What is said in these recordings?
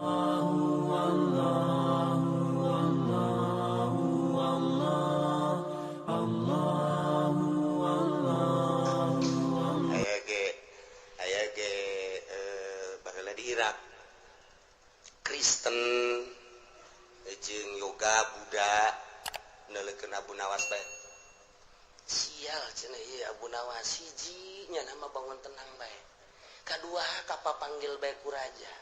Aya ge, aya ge, baheula di Irak Kristen jeung yoga Buddha neuleukeun Abu Nawas bae. Sial cenah ieu Abu Nawas, hiji nya nama bangun tenang bae, kadua kapapanggil bae ku raja,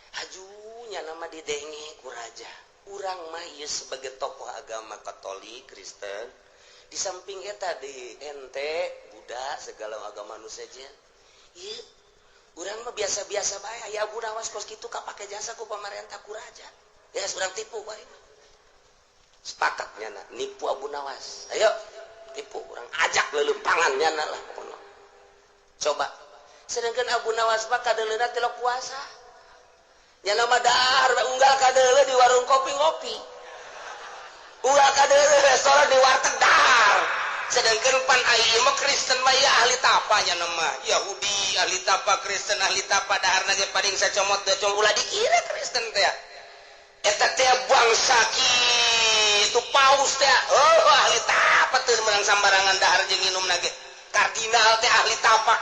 haju nya nama didenge ku raja. Urang mah ieu sebagai tokoh agama Katolik, Kristen, di samping eta di ente Buddha, segala agama nu sejen, ieu urang mah biasa-biasa bae. Aya Abu Nawas kos kitu kapake jasa ku pamarentah, ku raja, ya urang tipu bae. Sepakat nyana nipu Abu Nawas. Ayo tipu, urang ajak lelempangan nyana lah pokoknya. Coba, sedangkan Abu Nawas mah kadeuleuna tilok puasa, nyana mah dahar we, unggal kadeuleu di warung kopi ngopi, unggal kadeuleu restoran, di warteg dahar. Sedangkan pan ieu mah Kristen mah ya ahli tapa, nyana mah Yahudi ahli tapa, Kristen ahli tapa, daharna ge paling sacomot dua comot. Ulah dikira Kristen teh eta teh bangsa kitu. Paus teh, oh, ahli tapa, teu meunang sambarangan dahar jeung minum ge. Kardinal teh ahli tapa.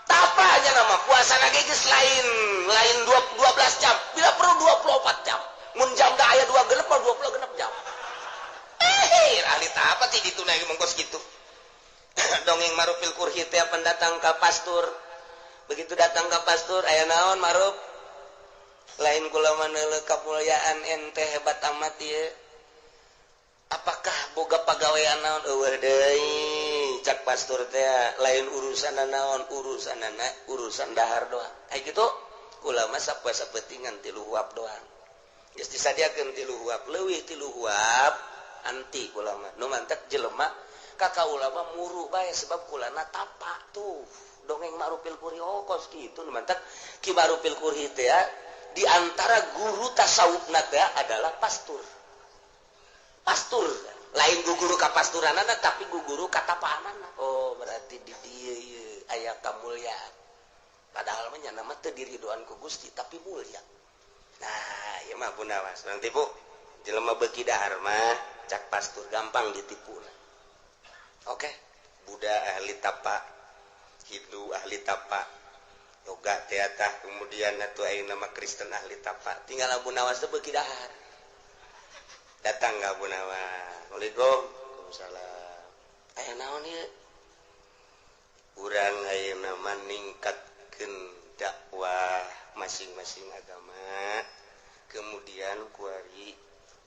Tapa aja nama puasa ge geus lain lain 12 jam, bila perlu 24 jam. Mun jam da aya 2 genep mah 20 genep jam. Ahli tapa ti ditu na mongkos gitu. Dongeng Marufil Kurhi teh pendatang ka pastur. Begitu datang ke pastur, "Aya naon, Maruf?" "Lain kula mah kamuliaan, ente hebat amat ieu. Apakah boga pagawean naon?" "Eueuh deui," cak pastur teh. "Lain urusan naon, urusan urusan dahar doang." Kayak gitu, "Kula mah sapoe sapentingan 3 huap doang." Geus disadiakeun 3 huap, leuwih 3 huap anti kula mah. Nu mantek jelema ka kaula mah muru bae sebab kulana tapa. Tuh dongeng Ma'rufil Kurhi. Oh, kos kitu. Nu mantek Ki Ma'rufil Kurhi teh di antara guru tasawufna teh adalah pastur. Pastur lain guru kapasturanana, tapi guru katapaanana. Oh, berarti di dieu ieu aya kamulyaan, padahal mah nyana mah teu diridoan ku Gusti, tapi mulia. Nah, ieu mah Abu Nawas urang tipu. Jelema beuki dahar mah, cak pastur, gampang ditipu. Oke, Buddha ahli tapa, Hindu ahli tapa, yoga teatah, kemudian atuh ayeuna nama Kristen ahli tapa. Tinggal Abu Nawas teh beuki dahar. Datang ka Abu Nawas. "Assalamualaikum." "Waalaikumsalam." "Aya naon ieu?" "Urang ayeuna mah ningkatkeun dakwah masing-masing agama, kemudian kuari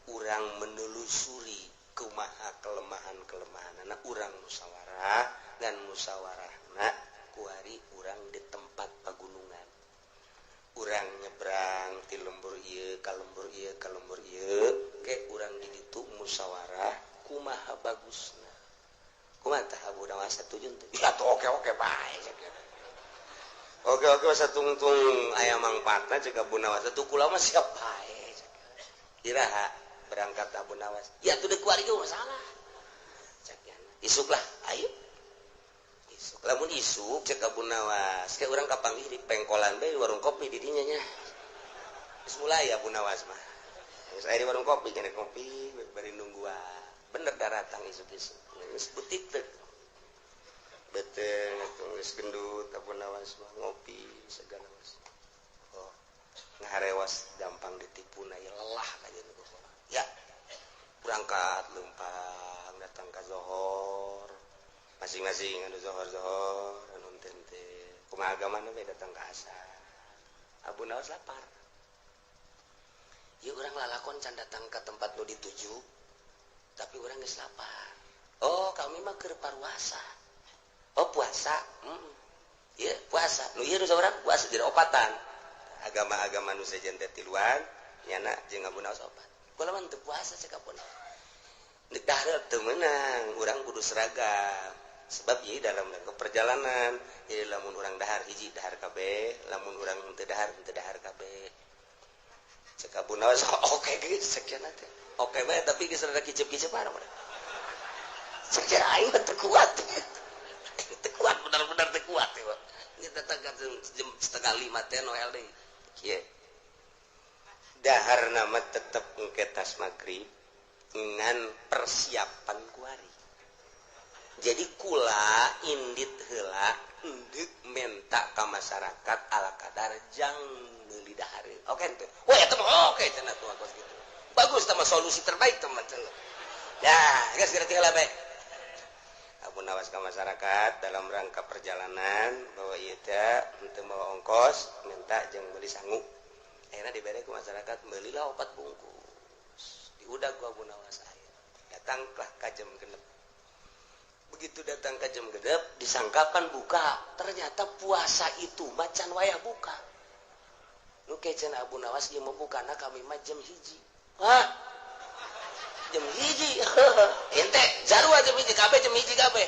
urang menelusuri kumaha kelemahan-kelemahan anak urang, musyawarah dan musyawarahna kuari urang di tempat pagunungan, urang nyebrang ti lembur ieu ka lembur ieu ka lembur ieu ke urang di ditu musyawarah kumaha bagusna." "Kumaha tah, Abu Nawas, satuju teu?" "Ya tuh, oke-oke bae." "Oke-oke satungtung aya mangpaatna," cek Abu Nawas. "Atuh kula mah siap bae." "Iraha berangkat, Abu Nawas?" "Ya tuh deuk kuari ge masalah," cek. "Isuk lah, ayo isuk." "Lamun isuk," cek Abu Nawas, "kayak urang kapanggih di pengkolan bae, di warung kopi di dinya nya." Geus mulai Abu Nawas mah. Geus aya di warung kopi, kena kopi bari nungguan. Bener daratang isuk-isuk. Geus butik teh. Beteng atuh geus gendut Abu Nawas mah, ngopi segala was. Oh, ngaharewas gampang ditipu na ya, lelah kajian. Ya, berangkat lempang datang ke zohor masing-masing, anu zohor-zohor, anu tente kumaha agamana we, datang ke asar. Abu Nawas lapar. Ya, urang lalakon can datang ke tempat nu dituju, tapi urang geus lapar. "Oh, kami mah keur paruasa." "Oh, puasa." Ya, puasa. Nu ieu nu saurang puasa, jadi opatan. Agama-agama nu sejen teh tiluan, nyana jeung Abu Nawas opat. "Kula mah teu puasa," cek Abu Nawas. "Dek dahar teu meunang, urang kudu seragam. Sebab ieu dalam rangka perjalanan. Jadi lamun urang dahar hiji dahar kabeh, lamun urang teu dahar, teu dahar kabeh." Cek Abu Nawas, "Oke geus," sekian teh. Oke bae, tapi geus rada kicep-kicepan. Cek aing mah teu kuat. Teu kuat, benar-benar teu kuat ya. Kita datang jam 4.30 teh Noel deui. Kieu. maghrib ngan persiapan kuari. Jadi kula indit heula endek menta ka masyarakat ala kadar jang meuli dahareun. Oke henteu? Wah eta mah oke cenah tuh kos kitu. Bagus tah mah solusi terbaik teman cenah. Ya, geus geura heula bae. Abu Nawas ka masyarakat dalam rangka perjalanan bahwa ieu teh henteu mawa ongkos minta jeung meuli sangu. Akhirnya dibere ku masyarakat belilah 4 bungkus. Diudag ku Abu Nawas akhir. Datanglah ka jam 6. Begitu datang ke jam 6 disangkakan buka, ternyata puasa itu macan wayah buka. Nu kecen Abu Nawas ieu mah bukana kami mah jam 1. Hah? Jam 1. Ente jarua jam 1 kabeh jam 1 kabeh.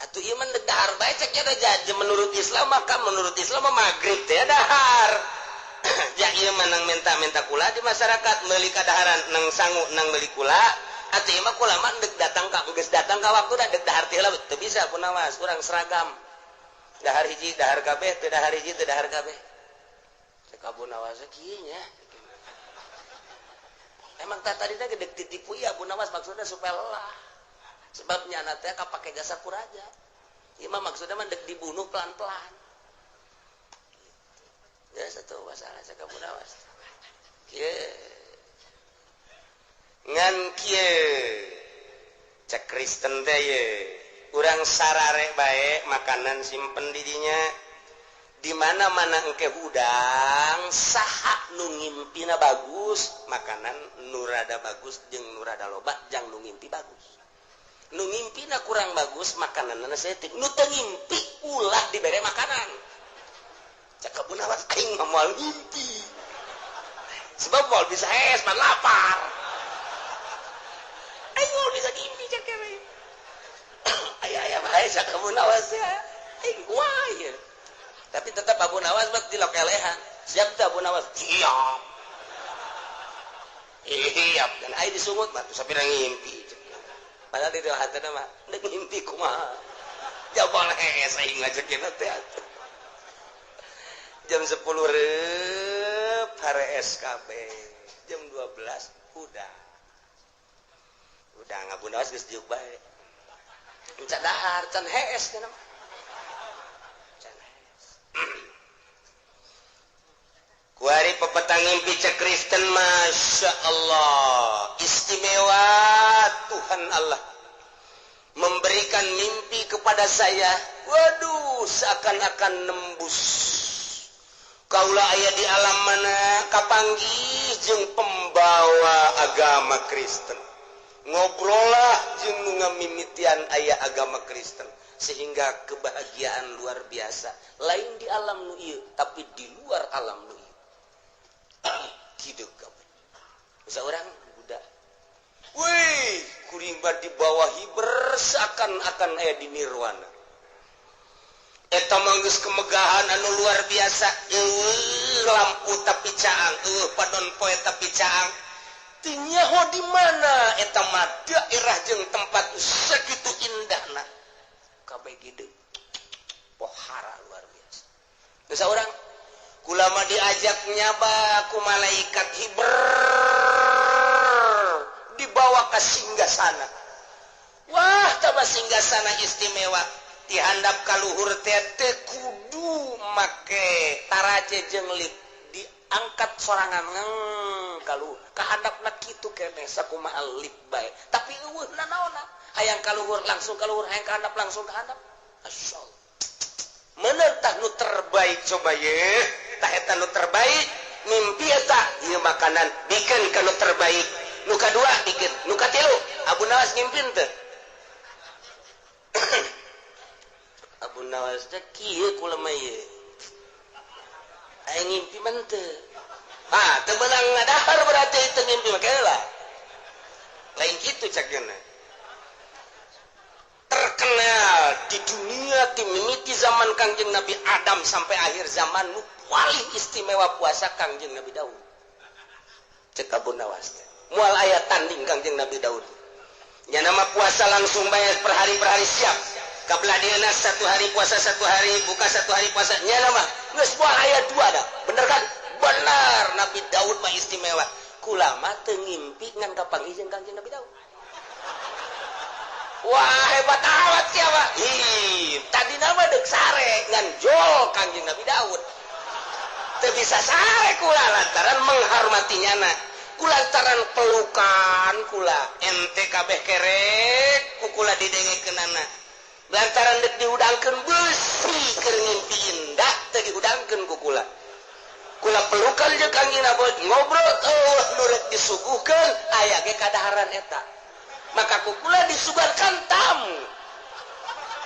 Atuh ieu mah dahar bae cek nya da menurut Islam maka menurut Islam mah magrib teh dahar. Ja ieu mah nang minta-minta kula di masyarakat meuli kadaharan nang sangu nang meuli kula. Atuh ieu mah kula mah deuk datang ka geus datang ka waktu da deuk dahar teh heula teu bisa Abu Nawas urang seragam. Dahar hiji dahar kabeh teu dahar hiji teu dahar kabeh. Cek Abu Nawas kieu nya. Emang tah tadina gedeg titipu ieu Abu Nawas maksudna supaya lelah. Sebab nyana teh kapake jasa ku raja. Ieu mah maksudna mah deuk dibunuh pelan-pelan. Gitu. Ya satu masalah cek Abu Nawas. Kieu ngan kieu cek Kristen teh ye urang sarare bae makanan simpen di dinya di mana-mana engke hudang saha nu ngimpina bagus makanan nu rada bagus jeung nu rada loba jang nu ngimpi bagus nu ngimpina kurang bagus makananna saeutik nu teu ngimpi ulah dibere makanan cek Abu Nawas aing mah moal ngimpi sebab moal bisa hees mah lapar aing moal bisa ngimpi cek kewe aya-aya bae cek Abu Nawas ya aing kumaha ieu. Tapi tetap Abu Nawas mah dilokelehan. Siap teu Abu Nawas? Siap. Siap. Dan aing disungut mah sapira ngimpi. Padahal di hatena mah deuk ngimpi kumaha. Jabal hees aing ngajekeun teh atuh. Jam 10 reup harees kabeh. Jam 12 udah. Udah Abu Nawas geus diuk bae. Encan dahar, can hees cenah mah. Kuari pepetang ngimpi cek Kristen Masya Allah istimewa Tuhan Allah memberikan mimpi kepada saya. Waduh seakan-akan nembus kaula aya di alam mana kapanggih jeung pembawa agama Kristen ngobrolah jeung nu ngamimitian aya agama Kristen sehingga kebahagiaan luar biasa lain di alam nu ieu tapi di luar alam nu ieu. Kieu kabeh seorang budak wih kuring bad di bawah hiber seakan-akan aya di nirwana eta mah geus kemegahan anu luar biasa eueuh lampu tapi caang eueuh padon poe tapi caang teu nyaho di mana eta mah daerah jeung tempat sakitu indahna kabeh gede pohara luar biasa. Geus saurang kulama diajak nyaba ku malaikat hiber dibawa ke singgasana. Wah taba singgasana istimewa dihandap kaluhur teh teu kudu make taraje jeung lip diangkat sorangan ngeng kaluhur kahandapna kitu keneh sakumaha lip bae tapi eueuh nanaonna hayang kaluhur langsung kaluhur hayang kahandap langsung kahandap. Masyaallah menentah nu terbaik coba ye tah eta nu terbaik mimpi eta ieu makanan bikeun ka nu terbaik nu kadua bikeun nu katilu Abu Nawas ngimpin teh. Abu Nawas teh kieu kula mah ieu aing ngimpi mah teu ah teu meunang ngadahar berarti teu ngimpi mah lah lain kitu cakna. Terkenal di dunia dimimiti zaman Kangjeng Nabi Adam sampai akhir zaman nu paling istimewa puasa Kangjeng Nabi Daud. Cek Abu Nawas teh moal aya tanding Kangjeng Nabi Daud. Nya nama puasa langsung bae per hari siap. Kabelah dieuna satu hari puasa satu hari buka satu hari puasa nya nama geus moal aya dua dah. Bener kan? Benar Nabi Daud mah istimewa. Kula mah teu ngimpi ngan kapanggih jeung Kangjeng Nabi Daud. Wah hebat amat sia mah. Ih, tadina mah deuk sare ngan jol Kangjeng Nabi Daud. Teu bisa sare kula lantaran menghormati nyana. Kulantaran pelukan kula ente kabeh kerek ku kula didengekeunana. Lantaran dek dihudangkeun beusi keur ngimpi indah teu dihudangkeun ku kula. Kula pelukan jeung Kangjeng Nabi ngobrol eueuh nu rek disuguhkeun aya ge kadaharan eta. Maka ku kula disuguhkan tamu.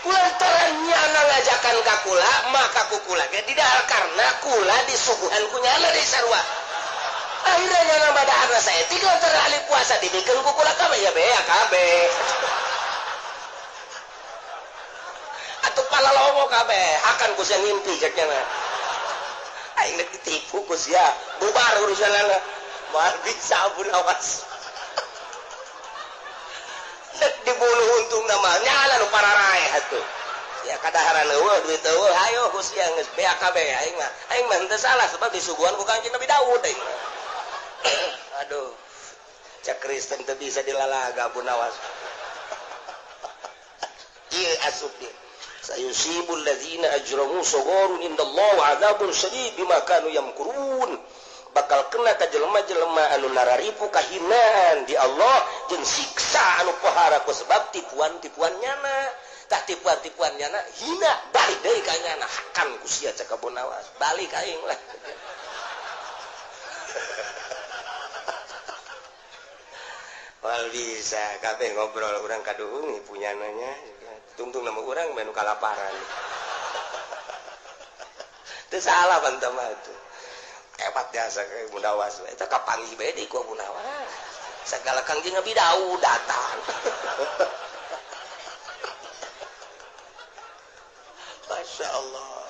Kulantaran nyana ngajakan ka kula maka ku kula ge didahar karena kula disuguhan ku nyana deui sarua. Akhirnya nyana madaharna saeutik lantaran ahli puasa dibikeun ku kula kabeh ya bea kabeh. Atuh palalomo kabeh hakan ku sia ngimpi cek nyana. Aing rek ditipu ku sia bubar urusanana. Moal bisa Abu Nawas. Rek dibunuh untung nama nyala nu pararaeh atuh. Ya kadaharan eueuh duit eueuh hayo ku sia geus bea kabeh aing mah. Aing mah henteu salah sebab disuguhan ku Kangjeng Nabi Daud aing mah. Aduh. Cak Kristen teu bisa dilalaga Abu Nawas. Ieu asup dia. Sayusibul ladzina ajramu sagharun indallah wa adzabun syadid bima kanu yamkurun. Bakal kena ka jelema-jelema anu nararipu kahinaan di Allah jeung siksa anu pohara ku sebab tipuan-tipuan nyana. Tah tipuan-tipuan nyana hina balik deui ka nyana hakan ku sia cak Abu Nawas. Balik aing lah. Wal bisa kabeh ngobrol urang kaduhung punyananya. Tungtung nama urang menu kalaparan. Teu salah bantah mah atuh. Hebat jasa ke Munawas. Eta kapanggih bae deui ku Abu Nawas. Sagala Kangjeng Nabi Daud datang. Masya Allah.